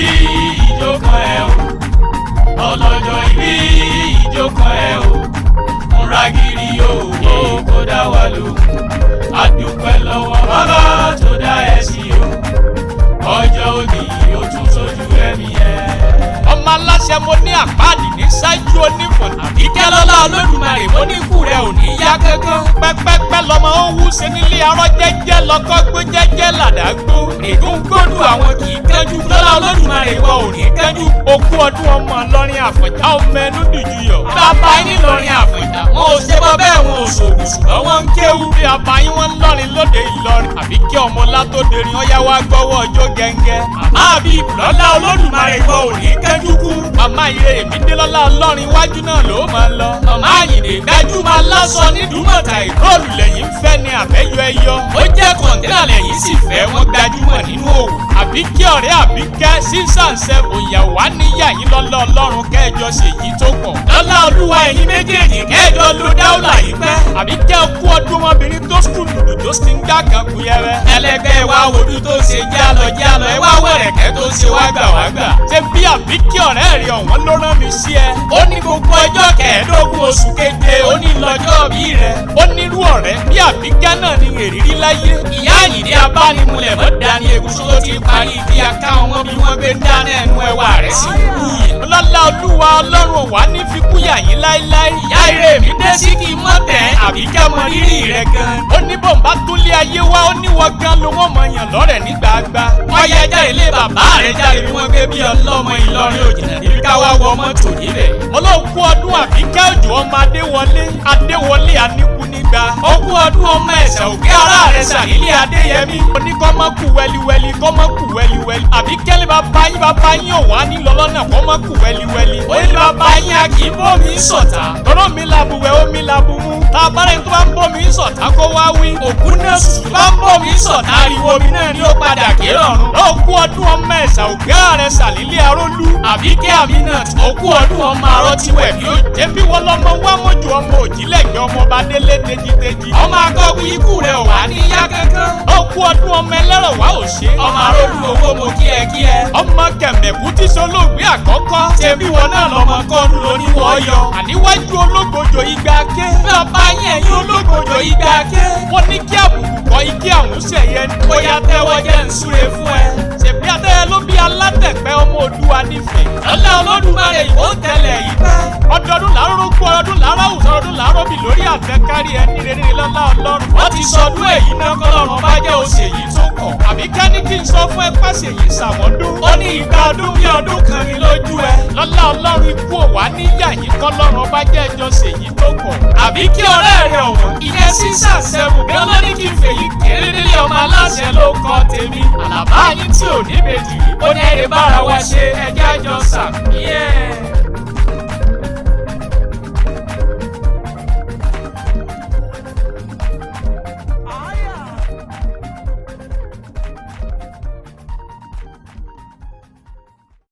Ìbí ìjó kan ẹ o, ọlọ́jọ́ ìbí ìjó kan ẹ o, múra gírí o, kó dá wa lóhùn. Àdúpẹ́ lọ́wọ́ bàbá tó dá ẹ sí o, ọjọ́ òní ó tún sójú ẹ̀mí ẹ. Ọmọ aláṣẹ mo ní àpáàdì ní ṣáájú onífọ̀n. Àbíkẹ́ lọ́lá Olódùmarè, mo ní kú rẹ ò ní yá kankan. Pẹ́pẹ́pẹ́ lọmọ ó wú ṣe nílé arọ́, jẹ́jẹ́ lọ́kọ́ gbó, jẹ́jẹ́ làdágbó. Ègún gbódù àwọn kì í kánjú, lọ́lá Olódùmarè wọ ò ní kánjú. Okú ọdún ọmọ Ìlọrin Àfọ̀njá, ọmọ ẹnu dùjúyọ̀. Bàbá yín Ìlọrin Àfọ̀njá, wọn ò ṣe bọ́ bẹ́ẹ̀, wọn ò ṣògùn, ṣùgbọ́n wọ́n ń kéwú. Bí bàbá yín wọ́n ń lọrin lóde Ìlọrin. Àbí kí ọmọ látòdèrìn ọyá wa gbọ́wọ́ ọjọ́ gẹ́ngẹ́. Màmá àbí lọ́lá Olódùmarè wọ ò ní kánjú kú. Màmá ire èmi dé lọ́lá Ọlọ́rin, iwájú náà ló máa lọ. Màmá Àyìndé gbajúmọ̀ aláṣọ nídùúmọ̀tà Èkó. Róòlù lẹ́yìn ń fẹ́ ni àbẹ́yọ ẹyọ. Ó jẹ́ kọ̀ǹtẹ́nà lẹ́yìn sì fẹ́, wọ́n gbajúmọ̀ nínú òwò. Àbíkẹ́ ọ̀rẹ́ Àbíkẹ́ sísànsẹ́ òyàwó á níyà yín lọ́lá Ọlọ́run, kẹjọ ṣèyí tó pọ̀. Lọ́lá Olúwa, ẹ̀yin méjèèjì kẹjọ ló dáúlà yìí pẹ́. Àbíkẹ́ kú ọdún ọmọbìnrin tó sùn dùdù tó sì ń gbà kan kú yẹrẹ. Ẹlẹgbẹ́ wa wojú tó ṣe jálọ jálọ, ẹ wá wẹ̀rẹ̀kẹ́ tó ṣe wá gbà wá gbà. Ṣé bí Àbíkẹ́ ọ̀rẹ́ rẹ̀ ọ̀wọ́n ló rán mi sí ẹ. Ó ní gbogbo ọjọ́ 15 oṣù keje, ó ní lọ́jọ́ bí rẹ̀. Ó nírú ọ̀rẹ́ bí Àbíkẹ́ náà ní èrírí láyé. Ìyá Àyìndé abánimúlẹ̀ mọ́ dání egusi tó ti parí kí a ká wọn bí wọ́n gbé dáná, ẹnu ẹwà rẹ̀ sì wú yẹn. Lọ́lá Olúwa, Ọlọ́run wà ní fikúyà yín láéláé. Ìyá ire mi dé sí kí n mọ̀ tẹ́, Àbíkẹ́ mọ rírì rẹ̀ gan. Ó ní bòǹbá túlé ayé wá, ó ní wọ́n gan ló wọ́n mọ̀ yàn lọ́rẹ̀ ní gbàgbà. Ọyẹ jáde lé bàbá rẹ̀ jáde bí wọ́n gbé bí ọlọ́mọ Ìlọrin òjìnà níbi ká wá wọ mọ́tò níbẹ̀. Mo ló kú ọdún Àbíkẹ́ Òjò ọmọ Adéwọlé, Adéwọlé aníkú nígbà. Ó kú ọdún ọmọ ẹ̀sà òkè ara rẹ̀ sàrílẹ̀ Adéyẹmí. Oníkọ́mọ́kù wẹ́líwẹ́lí, kọ́mọ́kù wẹ́líwẹ́lí. Àbíkẹ́ lé bàbá yín, bàbá yín ò wá ní lọ́lọ́nà, kọ́mọ́kù wẹ́líwẹ́lí. Ó ní bàbá yín a kì í bómi sọ̀tà. Tọ́rọ mi làbùwẹ̀ omi làbùmú. Tá a bá rẹ̀ tó bá ń bómi sọ̀tà kó wá wí. Òkú náà sùn bá ń bómi sọ̀tà, ariwo mi náà ni ó padà ké lọ́run. Ó kú ọdún ọmọ ẹ̀sà òkè ààrẹ sàlílẹ̀ arólú. Àbíkẹ́ Aminat, ó kú ọdún ọmọ arọ́ tí wẹ̀ bí ó jẹ́ bí wọ́n lọ́mọ wá mọ́jú ọmọ òjìlẹ̀gbẹ́ ọmọ ọba délé tejiteji. Ọmọ akọ́gun, ikú rẹ̀ ò wá ní yá kankan. Ó kú ọdún ọmọ ẹlẹ́rọ̀ wá ò ṣe. Ọmọ arólú owó, mo kí ẹ kí ẹ. Ọmọ kẹ̀mẹ̀kú tí solóògbé àkọ́kọ́. Ṣé bí wọn náà lọmọ kọ́nu lóníwọ̀ yọ. Àníwájú ológbòjò igba ké. Bàbá yẹn yín ológbòjò igba ké. Wọ́n ní kí àbùkù kọ́ ike àmúṣẹ̀yẹ. Bóyá tẹ́wọ́ jẹ́ ń súre fún ẹ. Ṣèbí atẹ́yẹ ló bí alátẹ̀pẹ́ ọmọ Òdùwà nífẹ̀ẹ́. Lọ́lá Olódùmarè, ìwọ tẹ̀lẹ̀ yìí pẹ́. Ọdọọdún làárọ̀ rógbó, ọdọọdún làárọ̀ àwùjọ, ọdọọdún làárọ̀ bì lórí àtẹkárí ẹni rere lọ́lá Ọlọ́run. Wọ́n ti sọdún èyí náà, kọ́lọ́run bá jẹ́ oṣù èyí tó kọ̀. Àbí ká ní kí n sọ fún ẹ pàṣẹ yìí ṣàmọ́dún. Ó ní ìgbà ọdún bí ọdún kan ní lójú ẹ. Lọ́lá Ọlọ́run, ikú ò wá níyà yín, kọ́lọ́run ọba jẹ́ ẹjọ́ ṣèyí tó kọ̀. Àbí kí ọ̀rẹ́ rẹ̀ ọ̀wọ́n ìyẹn sísà sẹ́wọ̀n bí ọlọ́ní kí n fèyí kéré délé ọmọ aláṣẹ ló kọ́ tèmi. Àlàbá yín tí ò ní bèjì, ó ní ẹ̀rẹ̀ bára wa ṣe ẹjẹ́ àjọ sàmì ẹ̀.